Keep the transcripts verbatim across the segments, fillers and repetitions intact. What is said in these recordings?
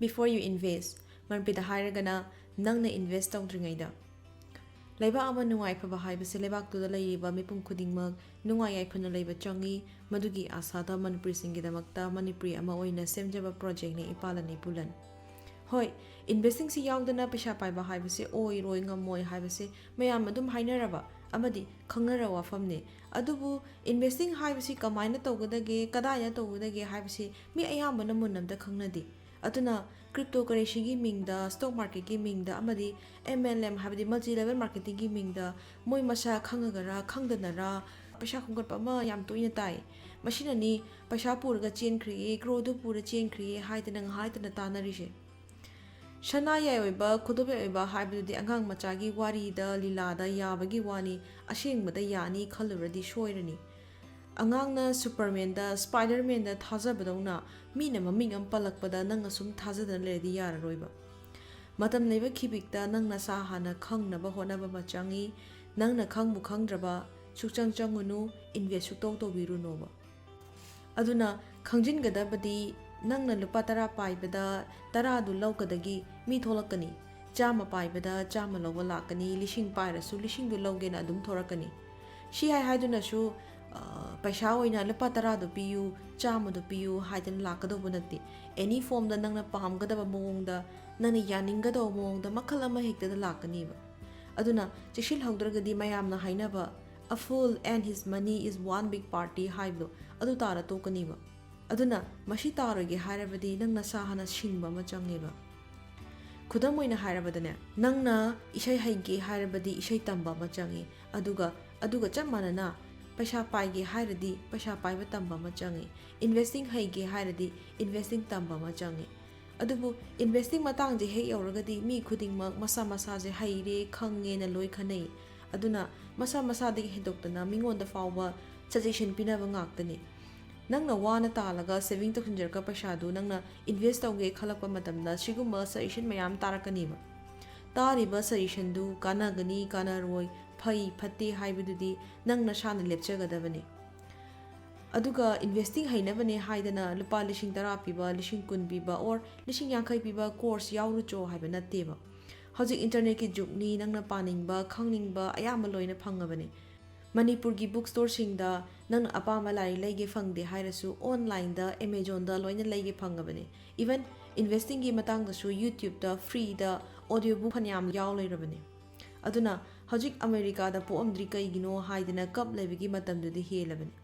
Before you invest, ꯃꯅꯤꯄꯨꯔꯤꯗ ꯍꯥꯏꯔꯒꯅ, ꯅꯪꯅ invest ꯇꯧꯗ꯭ꯔꯤꯉꯩꯗ꯫ ꯂꯩꯕꯥꯛ ꯑꯃ ꯅꯨꯡꯉꯥꯏ ꯐꯕ ꯍꯥꯏꯕꯁꯦ ꯂꯩꯕꯥꯛꯇꯨꯗ ꯂꯩꯔꯤꯕ ꯃꯤꯄꯨꯝ ꯈꯨꯗꯤꯡꯃꯛ ꯅꯨꯡꯉꯥꯏ ꯌꯥꯏꯐꯅ ꯂꯩꯕ ꯆꯪꯉꯤ꯫ ꯃꯗꯨꯒꯤ ꯑꯥꯁꯥꯗ ꯃꯅꯤꯄꯨꯔꯤꯁꯤꯡꯒꯤꯗꯃꯛꯇ ꯃꯅꯤꯄꯨꯔꯤ ꯑꯃ ꯑꯣꯏꯅ ꯁꯦꯝꯖꯕ projectꯅꯤ ꯏꯄꯥ ꯂꯟ ꯏꯄꯨ ꯂꯟ꯫ ꯍꯣꯏ, investingꯁꯤ ꯌꯥꯎꯗꯅ ꯄꯩꯁꯥ ꯄꯥꯏꯕ ꯍꯥꯏꯕꯁꯦ ꯑꯣꯏꯔꯣꯏ, ꯉꯝꯃꯣꯏ ꯍꯥꯏꯕꯁꯦ ꯃꯌꯥꯝ ꯑꯗꯨꯝ ꯍꯥꯏꯅꯔꯕ ꯑꯃꯗꯤ ꯈꯪꯅꯔꯕ ꯋꯥꯐꯝꯅꯤ꯫ ꯑꯗꯨꯕꯨ investing ꯍꯥꯏꯕꯁꯤ ꯀꯃꯥꯏꯅ ꯇꯧꯒꯗꯒꯦ, ꯀꯗꯥꯏꯗ ꯇꯧꯒꯗꯒꯦ ꯍꯥꯏꯕꯁꯤ ꯃꯤ ꯑꯌꯥꯝꯕꯅ ꯃꯨꯟꯅ ꯑꯝꯇ ꯈꯪꯅꯗꯦ꯫ ꯑꯗꯨꯅ cryptocurrencyꯒꯤ ꯃꯤꯡꯗ, stock marketꯀꯤ ꯃꯤꯡꯗ ꯑꯃꯗꯤ MLM, ꯍꯥꯏꯕꯗꯤ multi level marketingꯒꯤ ꯃꯤꯡꯗ ꯃꯣꯏ ꯃꯁꯥ ꯈꯪꯉꯒꯔꯥ ꯈꯪꯗꯅꯔꯥ ꯄꯩꯁꯥ ꯈꯣꯝꯒꯠꯄ ꯑꯃ ꯌꯥꯝ ꯇꯣꯏꯅ ꯇꯥꯏ꯫ ꯃꯁꯤꯅꯅꯤ ꯄꯩꯁꯥ ꯄꯨꯔꯒ ꯆꯦꯟꯈ꯭ꯔꯦ, crore ꯗꯨ ꯄꯨꯔ ꯆꯦꯟꯈ꯭ꯔꯦ ꯍꯥꯏꯗꯅ ꯉꯥꯏꯍꯥꯛ ꯂꯩꯇꯅ ꯇꯥꯅꯔꯤꯁꯦ꯫ ꯁꯅꯥ ꯌꯥꯏ ꯑꯣꯏꯕ, ꯈꯨꯗꯣꯞ ꯌꯥꯏ ꯑꯣꯏꯕ ꯍꯥꯏꯕꯗꯨꯗꯤ ꯑꯉꯥꯡ ꯃꯆꯥꯒꯤ ꯋꯥꯔꯤꯗ, ꯂꯤꯂꯥꯗ ꯌꯥꯕꯒꯤ ꯋꯥꯅꯤ, ꯑꯁꯦꯡꯕꯗ ꯌꯥꯅꯤ ꯈꯜꯂꯨꯔꯗꯤ ꯁꯣꯏꯔꯅꯤ꯫ ꯑꯉꯥꯡꯅ Supermanꯗ, Spidermanꯗ ꯊꯥꯖꯕꯗꯧꯅ ꯃꯤꯅ ꯃꯃꯤꯡ ꯑꯃ ꯄꯜꯂꯛꯄꯗ ꯅꯪꯅ ꯁꯨꯝ ꯊꯥꯖꯗꯅ ꯂꯩꯔꯗꯤ ꯌꯥꯔꯔꯣꯏꯕ꯫ ꯃꯇꯝ ꯂꯩꯕ ꯈꯤꯕꯤꯛꯇ ꯅꯪ ꯅꯁꯥ ꯍꯥꯟꯅ ꯈꯪꯅꯕ ꯍꯣꯠꯅꯕ ꯑꯃ ꯆꯪꯉꯤ꯫ ꯅꯪꯅ ꯈꯪꯕꯨ ꯈꯪꯗ꯭ꯔꯕ ꯁꯨꯛꯆꯪ ꯆꯪꯉꯨꯅꯨ, invest ꯁꯨꯛꯇꯧ ꯇꯧꯕꯤꯔꯨꯅꯣꯕ꯫ ꯑꯗꯨꯅ ꯈꯪꯖꯤꯟꯒꯗꯕꯗꯤ, ꯅꯪꯅ ꯂꯨꯄꯥ ꯇꯔꯥ ꯄꯥꯏꯕꯗ ꯇꯔꯥꯗꯨ ꯂꯧꯒꯗꯒꯤ ꯃꯤ ꯊꯣꯛꯂꯛꯀꯅꯤ꯫ ꯆꯥꯝꯃ ꯄꯥꯏꯕꯗ ꯆꯥꯝꯃ ꯂꯧꯕ ꯂꯥꯛꯀꯅꯤ, ꯂꯤꯁꯤꯡ ꯄꯥꯏꯔꯁꯨ ꯂꯤꯁꯤꯡꯗꯨ ꯂꯧꯒꯦꯅ ꯑꯗꯨꯝ ꯊꯣꯔꯛꯀꯅꯤ꯫ ꯁꯤ ꯍꯥꯏ ꯍꯥꯏꯗꯨꯅꯁꯨ, ꯑ, ꯄꯩꯁꯥ ꯑꯣꯏꯅ ꯂꯨꯄꯥ ꯇꯔꯥꯗꯣ ꯄꯤꯌꯨ, ꯆꯥꯝꯃꯗꯣ ꯄꯤꯌꯨ ꯍꯥꯏꯗꯅ ꯂꯥꯛꯀꯗꯧꯕ ꯅꯠꯇꯦ꯫ Any formꯗ ꯅꯪꯅ ꯄꯥꯝꯒꯗꯕ ꯃꯑꯣꯡꯗ, ꯅꯪꯅ ꯌꯥꯅꯤꯡꯒꯗꯧꯕ ꯃꯑꯣꯡꯗ ꯃꯈꯜ ꯑꯃ ꯍꯦꯛꯇꯗ ꯂꯥꯛꯀꯅꯤꯕ꯫ ꯑꯗꯨꯅ ꯆꯦꯛꯁꯤꯜꯍꯧꯗ꯭ꯔꯒꯗꯤ ꯃꯌꯥꯝꯅ ꯍꯥꯏꯅꯕ "A fool and his money is one big party" ꯍꯥꯏꯕꯗꯣ ꯑꯗꯨ ꯇꯥꯔ ꯇꯣꯛꯀꯅꯤꯕ꯫ ꯑꯗꯨꯅ ꯃꯁꯤ ꯇꯥꯔꯣꯏꯒꯦ ꯍꯥꯏꯔꯕꯗꯤ ꯅꯪ ꯅꯁꯥ ꯍꯥꯟꯅ ꯁꯤꯡꯕ ꯑꯃ ꯆꯪꯉꯦꯕ꯫ ꯈꯨꯗꯝ ꯑꯣꯏꯅ ꯍꯥꯏꯔꯕꯗꯅꯦ, ꯅꯪꯅ ꯏꯁꯩ ꯍꯩꯒꯦ ꯍꯥꯏꯔꯕꯗꯤ ꯏꯁꯩ ꯇꯝꯕ ꯑꯃ ꯆꯪꯉꯤ꯫ ꯑꯗꯨꯒ, ꯑꯗꯨꯒ ꯆꯞ ꯃꯥꯟꯅꯅ ꯄꯩꯁꯥ ꯄꯥꯏꯒꯦ ꯍꯥꯏꯔꯗꯤ ꯄꯩꯁꯥ ꯄꯥꯏꯕ ꯇꯝꯕ ꯑꯃ ꯆꯪꯉꯤ꯫ Investing ꯍꯩꯒꯦ ꯍꯥꯏꯔꯗꯤ investing ꯇꯝꯕ ꯑꯃ ꯆꯪꯉꯤ꯫ ꯑꯗꯨꯕꯨ investing ꯃꯇꯥꯡꯁꯦ ꯍꯦꯛ ꯌꯧꯔꯒꯗꯤ ꯃꯤ ꯈꯨꯗꯤꯡꯃꯛ ꯃꯁꯥ ꯃꯁꯥꯁꯦ ꯍꯩꯔꯦ, ꯈꯪꯉꯦꯅ ꯂꯣꯏ ꯈꯟꯅꯩ꯫ ꯑꯗꯨꯅ ꯃꯁꯥ ꯃꯁꯥꯗꯒꯤ ꯍꯦꯟꯗꯣꯛꯇꯅ ꯃꯤꯉꯣꯟꯗ ꯐꯥꯎꯕ suggestion ꯄꯤꯅꯕ ꯉꯥꯛꯇꯅꯤ꯫ ꯅꯪꯅ ꯋꯥꯅ ꯇꯥꯜꯂꯒ saving ꯇꯧꯁꯤꯟꯖꯔꯛꯄ ꯄꯩꯁꯥꯗꯨ ꯅꯪꯅ invest ꯇꯧꯒꯦ ꯈꯜꯂꯛꯄ ꯃꯇꯝꯗ ꯁꯤꯒꯨꯝꯕ suggestion ꯃꯌꯥꯝ ꯇꯥꯔꯛꯀꯅꯤꯕ꯫ ꯇꯥꯔꯤꯕ suggestionꯗꯨ ꯀꯥꯟꯅꯒꯅꯤ, ꯀꯥꯟꯅꯔꯣꯏ, ꯐꯩ, ꯐꯠꯇꯦ ꯍꯥꯏꯕꯗꯨꯗꯤ ꯅꯪ ꯅꯁꯥꯅ ꯂꯦꯞꯆꯒꯗꯕꯅꯤ꯫ ꯑꯗꯨꯒ ꯏꯟꯚꯦꯁꯇꯤꯡ ꯍꯩꯅꯕꯅꯦ ꯍꯥꯏꯗꯅ ꯂꯨꯄꯥ ꯂꯤꯁꯤꯡ ꯇꯔꯥ ꯄꯤꯕ, ꯂꯤꯁꯤꯡ ꯀꯨꯟ ꯄꯤꯕ, ꯑꯣꯔ ꯂꯤꯁꯤꯡ ꯌꯥꯡꯈꯩ ꯄꯤꯕ ꯀꯣꯔꯁ ꯌꯥꯎꯔꯨꯆꯣ ꯍꯥꯏꯕ ꯅꯠꯇꯦꯕ꯫ ꯍꯧꯖꯤꯛ ꯏꯟꯇꯔꯅꯦꯠꯀꯤ ꯖꯨꯒꯅꯤ, ꯅꯪꯅ ꯄꯥꯅꯤꯡꯕ, ꯈꯪꯅꯤꯡꯕ ꯑꯌꯥꯝꯕ ꯂꯣꯏꯅ ꯐꯪꯉꯕꯅꯦ꯫ ꯃꯅꯤꯄꯨꯔꯒꯤ ꯕꯨꯛ ꯁ꯭ꯇꯣꯔꯁꯤꯡꯗ ꯅꯪꯅ ꯑꯄꯥꯝꯕ ꯂꯥꯏꯔꯤꯛ ꯂꯩꯒꯦ ꯐꯪꯗꯦ ꯍꯥꯏꯔꯁꯨ, ꯑꯣꯟꯂꯥꯏꯟꯗ, ꯑꯦꯃꯦꯖꯣꯟꯗ ꯂꯣꯏꯅ ꯂꯩꯒꯦ ꯐꯪꯉꯕꯅꯦ꯫ ꯏꯚꯟ ꯏꯟꯚꯦꯁꯇꯤꯡꯒꯤ ꯃꯇꯥꯡꯗꯁꯨ ꯌꯨꯇ꯭ꯌꯨꯕꯇ ꯐ꯭ꯔꯤꯗ ꯑꯣꯗꯤꯑꯣ ꯕꯨꯛ ꯐꯅꯌꯥꯝ ꯌꯥꯎ ꯂꯩꯔꯕꯅꯦ꯫ ꯑꯗꯨꯅ ꯍꯧꯖꯤꯛ ꯑꯃꯦꯔꯤꯀꯥꯗ ꯄꯣꯛꯑꯝꯗ꯭ꯔꯤ ꯀꯩꯒꯤꯅꯣ ꯍꯥꯏꯗꯅ ꯀꯞ ꯂꯩꯕꯒꯤ ꯃꯇꯝꯗꯨꯗꯤ ꯍꯦꯜꯂꯕꯅꯤ꯫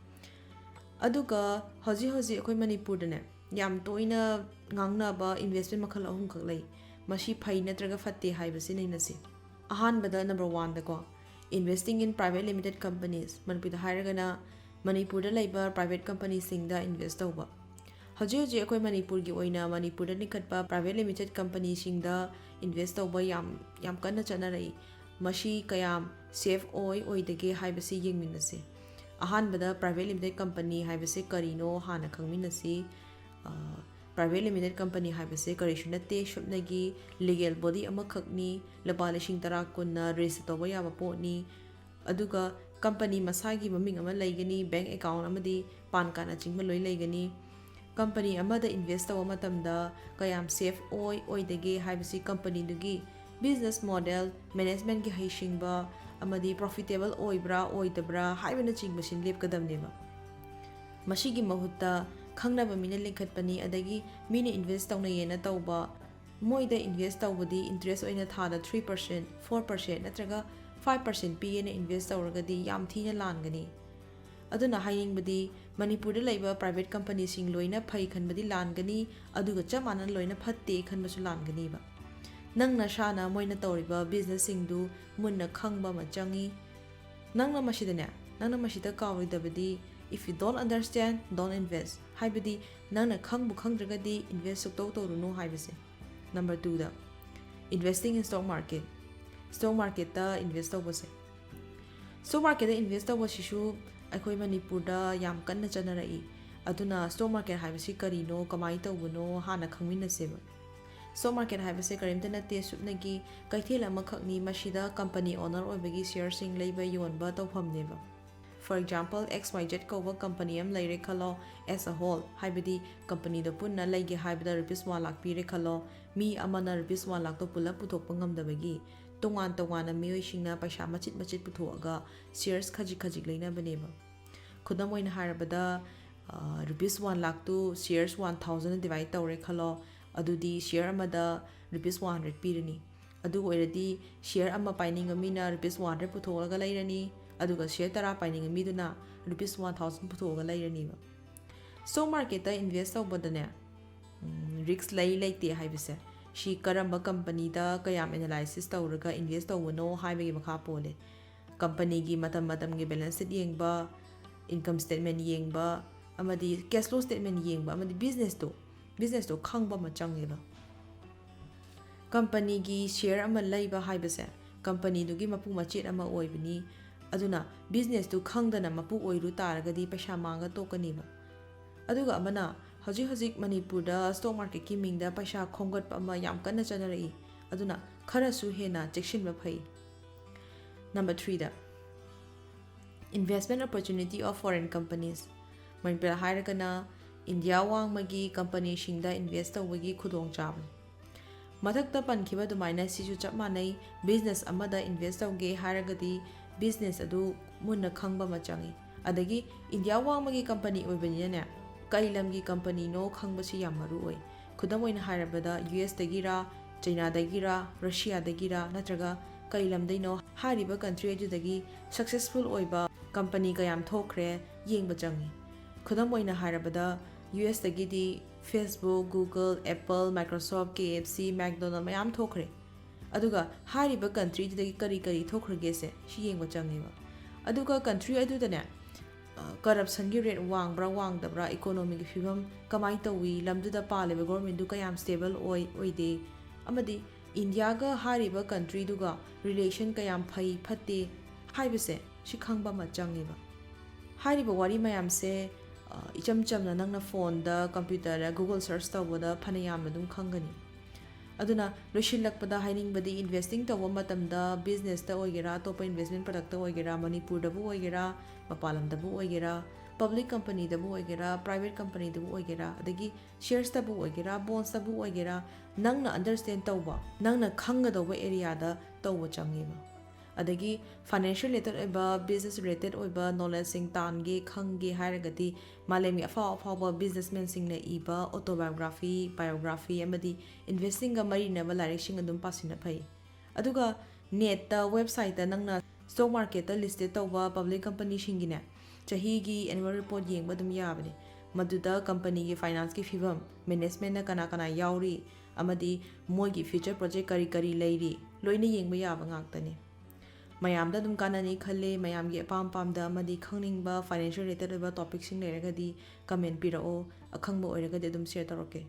ꯑꯗꯨꯒ ꯍꯧꯖꯤꯛ ꯍꯧꯖꯤꯛ ꯑꯩꯈꯣꯏ ꯃꯅꯤꯄꯨꯔꯗꯅꯦ, ꯌꯥꯝ ꯇꯣꯏꯅ ꯉꯥꯡꯅꯕ ꯏꯟꯚꯦꯁꯃꯦꯟ ꯃꯈꯜ ꯑꯍꯨꯝꯈꯛ ꯂꯩ꯫ ꯃꯁꯤ ꯐꯩ ꯅꯠꯇ꯭ꯔꯒ ꯐꯠꯇꯦ ꯍꯥꯏꯕꯁꯤ ꯅꯩꯅꯁꯤ꯫ ꯑꯍꯥꯟꯕꯗ, number ꯋꯥꯟꯗꯀꯣ, investing in private limited companies, ꯃꯅꯤꯄꯨꯔꯗ ꯍꯥꯏꯔꯒꯅ ꯃꯅꯤꯄꯨꯔꯗ ꯂꯩꯕ ꯄ꯭ꯔꯥꯏꯚꯦꯠ ꯀꯝꯄꯅꯤꯁꯤꯡꯗ ꯏꯟꯚꯦꯁ ꯇꯧꯕ꯫ ꯍꯧꯖꯤꯛ ꯍꯧꯖꯤꯛ ꯑꯩꯈꯣꯏ ꯃꯅꯤꯄꯨꯔꯒꯤ ꯑꯣꯏꯅ ꯃꯅꯤꯄꯨꯔꯗ ꯂꯤꯡꯈꯠꯄ ꯄ꯭ꯔꯥꯏꯚꯦꯠ ꯂꯤꯃꯤꯇꯦꯠ ꯀꯝꯄꯅꯤꯁꯤꯡꯗ ꯏꯟꯚꯦꯁ ꯇꯧꯕ ꯌꯥꯝ, ꯌꯥꯝ ꯀꯟꯅ ꯆꯠꯅꯔꯛꯏ꯫ ꯃꯁꯤ ꯀꯌꯥꯝ ꯁꯦꯐ ꯑꯣꯏ, ꯑꯣꯏꯗꯒꯦ ꯍꯥꯏꯕꯁꯤ ꯌꯦꯡꯃꯤꯟꯅꯁꯤ꯫ ꯑꯍꯥꯟꯕꯗ, ꯄ꯭ꯔꯥꯏꯚꯦꯠ ꯂꯤꯃꯤꯇꯦꯠ ꯀꯝꯄꯅꯤ ꯍꯥꯏꯕꯁꯤ ꯀꯔꯤꯅꯣ ꯍꯥꯟꯅ ꯈꯪꯃꯤꯟꯅꯁꯤ꯫ ꯄ꯭ꯔꯥꯏꯚꯦꯠ ꯂꯤꯃꯤꯇꯦꯠ ꯀꯝꯄꯅꯤ ꯍꯥꯏꯕꯁꯦ ꯀꯔꯤꯁꯨ ꯅꯠꯇꯦ, ꯁꯨꯞꯅꯒꯤ ꯂꯤꯒꯦꯜ ꯕꯣꯗꯤ ꯑꯃꯈꯛꯅꯤ, ꯂꯨꯄꯥ ꯂꯤꯁꯤꯡ ꯇꯔꯥ ꯀꯨꯟꯅ ꯔꯦꯖꯤꯁꯇꯔ ꯇꯧꯕ ꯌꯥꯕ ꯄꯣꯠꯅꯤ꯫ ꯑꯗꯨꯒ ꯀꯝꯄꯅꯤ ꯃꯁꯥꯒꯤ ꯃꯃꯤꯡ ꯑꯃ ꯂꯩꯒꯅꯤ, ꯕꯦꯡꯛ ꯑꯦꯀꯥꯎꯟ ꯑꯃꯗꯤ ꯄꯥꯟ ꯀꯥꯔꯗꯅꯆꯤꯡꯕ ꯂꯣꯏ ꯂꯩꯒꯅꯤ꯫ ꯀꯝꯄꯅꯤ ꯑꯃꯗ ꯏꯟꯚꯦꯁ ꯇꯧꯕ ꯃꯇꯝꯗ ꯀꯌꯥꯝ ꯁꯦꯐ ꯑꯣꯏ, ꯑꯣꯏꯗꯒꯦ ꯍꯥꯏꯕꯁꯤ ꯀꯝꯄꯅꯤꯗꯨꯒꯤ ꯕꯤꯖꯤꯅꯦꯁ ꯃꯣꯗꯦꯜ, ꯃꯦꯅꯦꯖꯃꯦꯟꯠꯀꯤ ꯍꯩꯁꯤꯡꯕ ꯑꯃꯗꯤ ꯄ꯭ꯔꯣꯐꯤꯇꯦꯕꯜ ꯑꯣꯏꯕ꯭ꯔꯥ, ꯑꯣꯏꯗꯕ꯭ꯔꯥ ꯍꯥꯏꯕꯅꯆꯤꯡꯕꯁꯤ ꯂꯦꯞꯀꯗꯕꯅꯦꯕ꯫ ꯃꯁꯤꯒꯤ ꯃꯍꯨꯠꯇ ꯈꯪꯅꯕ ꯃꯤꯅ ꯂꯤꯡꯈꯠꯄꯅꯤ, ꯑꯗꯒꯤ ꯃꯤꯅ ꯏꯟꯚꯦꯁ ꯇꯧꯅꯩꯌꯦꯅ ꯇꯧꯕ, ꯃꯣꯏꯗ ꯏꯟꯚꯦꯁ ꯇꯧꯕꯗꯤ ꯏꯟꯇꯔꯦꯁ ꯑꯣꯏꯅ ꯊꯥꯗ three percent, four percent ꯅꯠꯇ꯭ꯔꯒ five percent ꯄꯤꯌꯦꯅ ꯏꯟꯚꯦꯁ ꯇꯧꯔꯒꯗꯤ ꯌꯥꯝ ꯊꯤꯅ ꯂꯥꯟꯒꯅꯤ꯫ ꯑꯗꯨꯅ ꯍꯥꯏꯅꯤꯡꯕꯗꯤ, ꯃꯅꯤꯄꯨꯔꯗ ꯂꯩꯕ ꯄ꯭ꯔꯥꯏꯚꯦꯠ ꯀꯝꯄꯅꯤꯁꯤꯡ ꯂꯣꯏꯅ ꯐꯩ ꯈꯟꯕꯗꯤ ꯂꯥꯟꯒꯅꯤ, ꯑꯗꯨꯒ ꯆꯞ ꯃꯥꯟꯅꯅ ꯂꯣꯏꯅ ꯐꯠꯇꯦ ꯈꯟꯕꯁꯨ ꯂꯥꯟꯒꯅꯤꯕ꯫ ꯅꯪ ꯅꯁꯥꯅ ꯃꯣꯏꯅ ꯇꯧꯔꯤꯕ ꯕꯤꯖꯤꯅꯦꯁꯁꯤꯡꯗꯨ ꯃꯨꯟꯅ ꯈꯪꯕ ꯑꯃ ꯆꯪꯉꯤ꯫ ꯅꯪꯅ ꯃꯁꯤꯗꯅꯦ, ꯅꯪꯅ ꯃꯁꯤꯗ ꯀꯥꯎꯔꯣꯏꯗꯕꯗꯤ, if you don't understand, don't invest, ꯍꯥꯏꯕꯗꯤ ꯅꯪꯅ ꯈꯪꯕꯨ ꯈꯪꯗ꯭ꯔꯒꯗꯤ ꯏꯟꯚꯦꯁ ꯁꯨꯛꯇꯧ ꯇꯧꯔꯨꯅꯨ ꯍꯥꯏꯕꯁꯦ꯫ ꯅꯝꯕꯔ ꯇꯨꯗ, investing in stock market, stock ꯃꯥꯔꯀꯦꯠꯇ ꯏꯟꯚꯦꯁ ꯇꯧꯕꯁꯦ꯫ ꯁ꯭ꯇꯣꯛ ꯃꯥꯔꯀꯦꯠꯇ ꯏꯟꯚꯦꯁ ꯇꯧꯕꯁꯤꯁꯨ ꯑꯩꯈꯣꯏ ꯃꯅꯤꯄꯨꯔꯗ ꯌꯥꯝ ꯀꯟꯅ ꯆꯠꯅꯔꯛꯏ꯫ ꯑꯗꯨꯅ ꯁ꯭ꯇꯣꯛ ꯃꯥꯔꯀꯦꯠ ꯍꯥꯏꯕꯁꯤ ꯀꯔꯤꯅꯣ, ꯀꯃꯥꯏꯅ ꯇꯧꯕꯅꯣ ꯍꯥꯟꯅ ꯈꯪꯃꯤꯟꯅꯁꯦꯕ꯫ ꯁ꯭ꯇꯣꯛ ꯃꯥꯔꯀꯦꯠ ꯍꯥꯏꯕꯁꯦ ꯀꯔꯤꯝꯇ ꯅꯠꯇꯦ, ꯁꯨꯞꯅꯒꯤ ꯀꯩꯊꯦꯜ ꯑꯃꯈꯛꯅꯤ꯫ ꯃꯁꯤꯗ ꯀꯝꯄꯅꯤ ꯑꯣꯅꯔ ꯑꯣꯏꯕꯒꯤ ꯁꯤꯌꯔꯁꯤꯡ ꯂꯩꯕ ꯌꯣꯟꯕ ꯇꯧꯐꯝꯅꯦꯕ꯫ For example, X Y Z ꯀꯧꯕ ꯀꯝꯄꯅꯤ ꯑꯃ ꯂꯩꯔꯦ ꯈꯜꯂꯣ, as a whole, ꯍꯥꯏꯕꯗꯤ ꯀꯝꯄꯅꯤꯗꯣ ꯄꯨꯟꯅ ꯂꯩꯒꯦ ꯍꯥꯏꯕꯗ ꯔꯨꯄꯤꯁ ꯋꯥꯟ ꯂꯥꯛ ꯄꯤꯔꯦ ꯈꯜꯂꯣ, ꯃꯤ ꯑꯃꯅ ꯔꯨꯄꯤꯁ ꯋꯥꯟ ꯂꯥꯛꯇꯣ ꯄꯨꯂꯞ ꯄꯨꯊꯣꯛꯄ ꯉꯝꯗꯕꯒꯤ ꯇꯣꯉꯥꯟ ꯇꯣꯉꯥꯟꯅ ꯃꯤꯑꯣꯏꯁꯤꯡꯅ ꯄꯩꯁꯥ ꯃꯆꯤꯠ ꯃꯆꯤꯠ ꯄꯨꯊꯣꯛꯑꯒ shares ꯈꯖꯤꯛ ꯈꯖꯤꯛ ꯂꯩꯅꯕꯅꯦꯕ꯫ ꯈꯨꯗꯝ ꯑꯣꯏꯅ ꯍꯥꯏꯔꯕꯗ, ꯔꯨꯄꯤꯁ ꯋꯥꯟ ꯂꯥꯛꯇꯨ shares one thousand divide ꯇꯧꯔꯦ ꯈꯜꯂꯣ, ꯑꯗꯨꯗꯤ share ꯑꯃꯗ ꯔꯨꯄꯤꯁ ꯋꯥꯟ ꯍꯟꯗ꯭ꯔꯦꯠ ꯄꯤꯔꯅꯤ꯫ ꯑꯗꯨ ꯑꯣꯏꯔꯗꯤ share ꯑꯃ ꯄꯥꯏꯅꯤꯡꯕ ꯃꯤꯅ ꯔꯨꯄꯤꯁ ꯋꯥꯟ ꯍꯟꯗ꯭ꯔꯦꯠ ꯄꯨꯊꯣꯛꯂꯒ ꯂꯩꯔꯅꯤ, ꯑꯗꯨꯒ share ꯇꯔꯥ ꯄꯥꯏꯅꯤꯡꯕ ꯃꯤꯗꯨꯅ ꯔꯨꯄꯤꯁ ꯋꯥꯟ ꯊꯥꯎꯖꯟ ꯄꯨꯊꯣꯛꯂꯒ ꯂꯩꯔꯅꯤꯕ꯫ Stock marketꯇ invest ꯇꯧꯕꯗꯅꯦ, ꯔꯤꯛꯁ ꯂꯩ ꯂꯩꯇꯦ ꯍꯥꯏꯕꯁꯦ, ꯁꯤ ꯀꯔꯝꯕ ꯀꯝꯄꯅꯤꯗ ꯀꯌꯥꯝ analysis ꯇꯧꯔꯒ invest ꯇꯧꯕꯅꯣ ꯍꯥꯏꯕꯒꯤ ꯃꯈꯥ ꯄꯣꯜꯂꯦ꯫ ꯀꯝꯄꯅꯤꯒꯤ ꯃꯇꯝ ꯃꯇꯝꯒꯤ balance sheet ꯌꯦꯡꯕ, income statement ꯌꯦꯡꯕ, ꯑꯃꯗꯤ cash flow statement ꯌꯦꯡꯕ, ꯑꯃꯗꯤ businessꯇꯣ, businessꯇꯣ ꯈꯪꯕ ꯑꯃ ꯆꯪꯉꯦꯕ꯫ ꯀꯝꯄꯅꯤꯒꯤ share ꯑꯃ ꯂꯩꯕ ꯍꯥꯏꯕꯁꯦ ꯀꯝꯄꯅꯤꯗꯨꯒꯤ ꯃꯄꯨ ꯃꯆꯦꯠ ꯑꯃ ꯑꯣꯏꯕꯅꯤ꯫ ꯑꯗꯨꯅ businessꯇꯨ ꯈꯪꯗꯅ ꯃꯄꯨ ꯑꯣꯏꯔꯨ ꯇꯥꯔꯒꯗꯤ ꯄꯩꯁꯥ ꯃꯥꯡꯉ ꯇꯣꯛꯀꯅꯤꯕ꯫ ꯑꯗꯨꯒ ꯑꯃꯅ, ꯍꯧꯖꯤꯛ ꯍꯧꯖꯤꯛ ꯃꯅꯤꯄꯨꯔꯗ stock marketꯀꯤ ꯃꯤꯡꯗ ꯄꯩꯁꯥ ꯈꯣꯝꯒꯠꯄ ꯑꯃ ꯌꯥꯝ ꯀꯟꯅ ꯆꯠꯅꯔꯛꯏ꯫ ꯑꯗꯨꯅ ꯈꯔꯁꯨ ꯍꯦꯟꯅ ꯆꯦꯛꯁꯤꯟꯕ ꯐꯩ꯫ Number threeꯗ, investment opportunity of foreign companies꯫ Manipur ꯍꯥꯏꯔꯒꯅ ꯏꯟꯗꯤꯌꯥ ꯋꯥꯡꯃꯒꯤ ꯀꯝꯄꯅꯤꯁꯤꯡꯗ invest ꯇꯧꯕꯒꯤ ꯈꯨꯗꯣꯡꯆꯥꯕꯅꯤ꯫ ꯃꯊꯛꯇ ꯄꯟꯈꯤꯕ ꯑꯗꯨꯃꯥꯏꯅ ꯁꯤꯁꯨ ꯆꯞ ꯃꯥꯟꯅꯩ꯫ Business ꯑꯃꯗ invest ꯇꯧꯒꯦ ꯍꯥꯏꯔꯒꯗꯤ business ꯑꯗꯨ ꯃꯨꯟꯅ ꯈꯪꯕ ꯑꯃ ꯆꯪꯉꯤ꯫ ꯑꯗꯒꯤ ꯏꯟꯗꯤꯌꯥ ꯋꯥꯡꯃꯒꯤ ꯀꯝꯄꯅꯤ ꯑꯣꯏꯕꯅꯤꯅꯅꯦ, ꯀꯩ ꯂꯝꯒꯤ ꯀꯝꯄꯅꯤꯅꯣ ꯈꯪꯕꯁꯤ ꯌꯥꯝ ꯃꯔꯨ ꯑꯣꯏ꯫ ꯈꯨꯗꯝ ꯑꯣꯏꯅ ꯍꯥꯏꯔꯕꯗ, ꯌꯨ ꯑꯦꯁꯇꯒꯤꯔ, ꯆꯩꯅꯥꯗꯒꯤꯔ, ꯔꯁꯤꯌꯥꯗꯒꯤꯔ, ꯅꯠꯇ꯭ꯔꯒ ꯀꯩ ꯂꯝꯗꯩꯅꯣ, ꯍꯥꯏꯔꯤꯕ country ꯑꯗꯨꯗꯒꯤ successful ꯑꯣꯏꯕ ꯀꯝꯄꯅꯤ ꯀꯌꯥꯝ ꯊꯣꯛꯈ꯭ꯔꯦ ꯌꯦꯡꯕ ꯆꯪꯉꯤ꯫ ꯈꯨꯗꯝ ꯑꯣꯏꯅ ꯍꯥꯏꯔꯕꯗ, U ꯑꯦꯁꯇꯒꯤꯗꯤ Facebook, Google, Apple, Microsoft, K F C, McDonald ꯃꯌꯥꯝ ꯊꯣꯛꯈ꯭ꯔꯦ꯫ ꯑꯗꯨꯒ ꯍꯥꯏꯔꯤꯕ countryꯗꯨꯗꯒꯤ ꯀꯔꯤ ꯀꯔꯤ ꯊꯣꯛꯈ꯭ꯔꯒꯦꯁꯦ ꯁꯤ ꯌꯦꯡꯕ ꯆꯪꯉꯦꯕ꯫ ꯑꯗꯨꯒ country ꯑꯗꯨꯗꯅꯦ, ꯑ, corruptionꯒꯤ rate ꯋꯥꯡꯕ꯭ꯔꯥ ꯋꯥꯡꯗꯕ꯭ꯔꯥ, economyꯒꯤ ꯐꯤꯕꯝ ꯀꯃꯥꯏꯅ ꯇꯧꯏ, ꯂꯝꯗꯨꯗ ꯄꯥꯜꯂꯤꯕ governmentꯗꯨ ꯀꯌꯥꯝ stable ꯑꯣꯏ ꯑꯣꯏꯗꯦ, ꯑꯃꯗꯤ ꯏꯟꯗꯤꯌꯥꯒ ꯍꯥꯏꯔꯤꯕ countryꯗꯨꯒ relation ꯀꯌꯥꯝ ꯐꯩ ꯐꯠꯇꯦ ꯍꯥꯏꯕꯁꯦ ꯁꯤ ꯈꯪꯕ ꯑꯃ ꯆꯪꯉꯦꯕ꯫ ꯍꯥꯏꯔꯤꯕ ꯋꯥꯔꯤ ꯃꯌꯥꯝꯁꯦ, ꯑ, ꯏꯆꯝ ꯆꯝꯅ ꯅꯪꯅ phoneꯗ, computerꯗ, Google search ꯇꯧꯕꯗ ꯐꯅ ꯌꯥꯝꯅ ꯑꯗꯨꯝ ꯈꯪꯒꯅꯤ꯫ ꯑꯗꯨꯅ ꯂꯣꯏꯁꯤꯜꯂꯛꯄꯗ ꯍꯥꯏꯅꯤꯡꯕꯗꯤ, ꯏꯟꯚꯦꯁꯇꯤꯡ ꯇꯧꯕ ꯃꯇꯝꯗ ꯕꯤꯖꯤꯅꯦꯁꯇ ꯑꯣꯏꯒꯦꯔꯥ, ꯑꯇꯣꯞꯄ ꯏꯟꯚꯦꯁꯃꯦꯟ ꯄ꯭ꯔꯗꯛꯇ ꯑꯣꯏꯒꯦꯔꯥ, ꯃꯅꯤꯄꯨꯔꯗꯕꯨ ꯑꯣꯏꯒꯦꯔꯥ, ꯃꯄꯥꯟ ꯂꯝꯗꯕꯨ ꯑꯣꯏꯒꯦꯔꯥ, ꯄꯕ꯭ꯂꯤꯛ ꯀꯝꯄꯅꯤꯗꯕꯨ ꯑꯣꯏꯒꯦꯔꯥ, ꯄ꯭ꯔꯥꯏꯚꯦꯠ ꯀꯝꯄꯅꯤꯗꯕꯨ ꯑꯣꯏꯒꯦꯔꯥ, ꯑꯗꯒꯤ ꯁꯤꯌꯔꯁꯇꯕꯨ ꯑꯣꯏꯒꯦꯔꯥ, ꯕꯣꯟꯁꯇꯕꯨ ꯑꯣꯏꯒꯦꯔꯥ, ꯅꯪꯅ ꯑꯟꯗꯔꯁ꯭ꯇꯦꯟ ꯇꯧꯕ, ꯅꯪꯅ ꯈꯪꯒꯗꯧꯕ ꯑꯦꯔꯤꯌꯥꯗ ꯇꯧꯕ ꯆꯪꯉꯦꯕ꯫ ꯑꯗꯒꯤ ꯐꯥꯏꯅꯥꯟꯁꯤꯌꯦꯜ ꯔꯤꯂꯦꯇꯦꯠ ꯑꯣꯏꯕ, ꯕꯤꯖꯤꯅꯦꯁ ꯔꯤꯂꯦꯇꯦꯠ ꯑꯣꯏꯕ ꯅꯣꯂꯦꯖꯁꯤꯡ ꯇꯥꯟꯒꯦ, ꯈꯪꯒꯦ ꯍꯥꯏꯔꯒꯗꯤ ꯃꯥꯂꯦꯝꯒꯤ ꯑꯐꯥꯎ ꯑꯐꯥꯎꯕ ꯕꯤꯖꯤꯅꯦꯁꯃꯦꯟꯁꯤꯡꯅ ꯏꯕ ꯑꯣꯇꯣꯕꯥꯏꯑꯣꯒ꯭ꯔꯥꯐꯤ, ꯕꯥꯏꯑꯣꯒ꯭ꯔꯥꯐꯤ ꯑꯃꯗꯤ ꯏꯟꯚꯦꯁꯇꯤꯡꯒ ꯃꯔꯤ ꯂꯩꯅꯕ ꯂꯥꯏꯔꯤꯛꯁꯤꯡ ꯑꯗꯨꯝ ꯄꯥꯁꯤꯟꯕ ꯐꯩ꯫ ꯑꯗꯨꯒ ꯅꯦꯠꯇ ꯋꯦꯕꯁꯥꯏꯠꯇ ꯅꯪꯅ ꯁ꯭ꯇꯣꯛ ꯃꯥꯔꯀꯦꯠꯇ ꯂꯤꯁꯇꯦꯠ ꯇꯧꯕ ꯄꯕ꯭ꯂꯤꯛ ꯀꯝꯄꯅꯤꯁꯤꯡꯒꯤꯅꯦ, ꯆꯍꯤꯒꯤ ꯑꯦꯅꯨꯋꯦꯜ ꯔꯤꯄꯣꯔꯠ ꯌꯦꯡꯕ ꯑꯗꯨꯝ ꯌꯥꯕꯅꯦ꯫ ꯃꯗꯨꯗ ꯀꯝꯄꯅꯤꯒꯤ ꯐꯥꯏꯅꯥꯟꯁꯀꯤ ꯐꯤꯕꯝ, ꯃꯦꯅꯦꯖꯃꯦꯟꯅ ꯀꯅꯥ ꯀꯅꯥ ꯌꯥꯎꯔꯤ, ꯑꯃꯗꯤ ꯃꯣꯏꯒꯤ ꯐ꯭ꯌꯨꯆꯔ ꯄ꯭ꯔꯣꯖꯦꯛ ꯀꯔꯤ ꯀꯔꯤ ꯂꯩꯔꯤ, ꯂꯣꯏꯅ ꯌꯦꯡꯕ ꯌꯥꯕ ꯉꯥꯛꯇꯅꯤ꯫ ꯃꯌꯥꯝꯗ ꯑꯗꯨꯝ ꯀꯥꯟꯅꯅꯤ ꯈꯜꯂꯦ꯫ ꯃꯌꯥꯝꯒꯤ ꯑꯄꯥꯝ ꯄꯥꯝꯗ ꯑꯃꯗꯤ ꯈꯪꯅꯤꯡꯕ ꯐꯥꯏꯅꯥꯟꯁꯤꯌꯦꯜ ꯔꯤꯂꯦꯇꯦꯠ ꯑꯣꯏꯕ ꯇꯣꯄꯤꯛꯁꯤꯡ ꯂꯩꯔꯒꯗꯤ ꯀꯃꯦꯟ ꯄꯤꯔꯛꯑꯣ, ꯑꯈꯪꯕ ꯑꯣꯏꯔꯒꯗꯤ ꯑꯗꯨꯝ ꯁꯤꯌꯔ ꯇꯧꯔꯛꯀꯦ꯫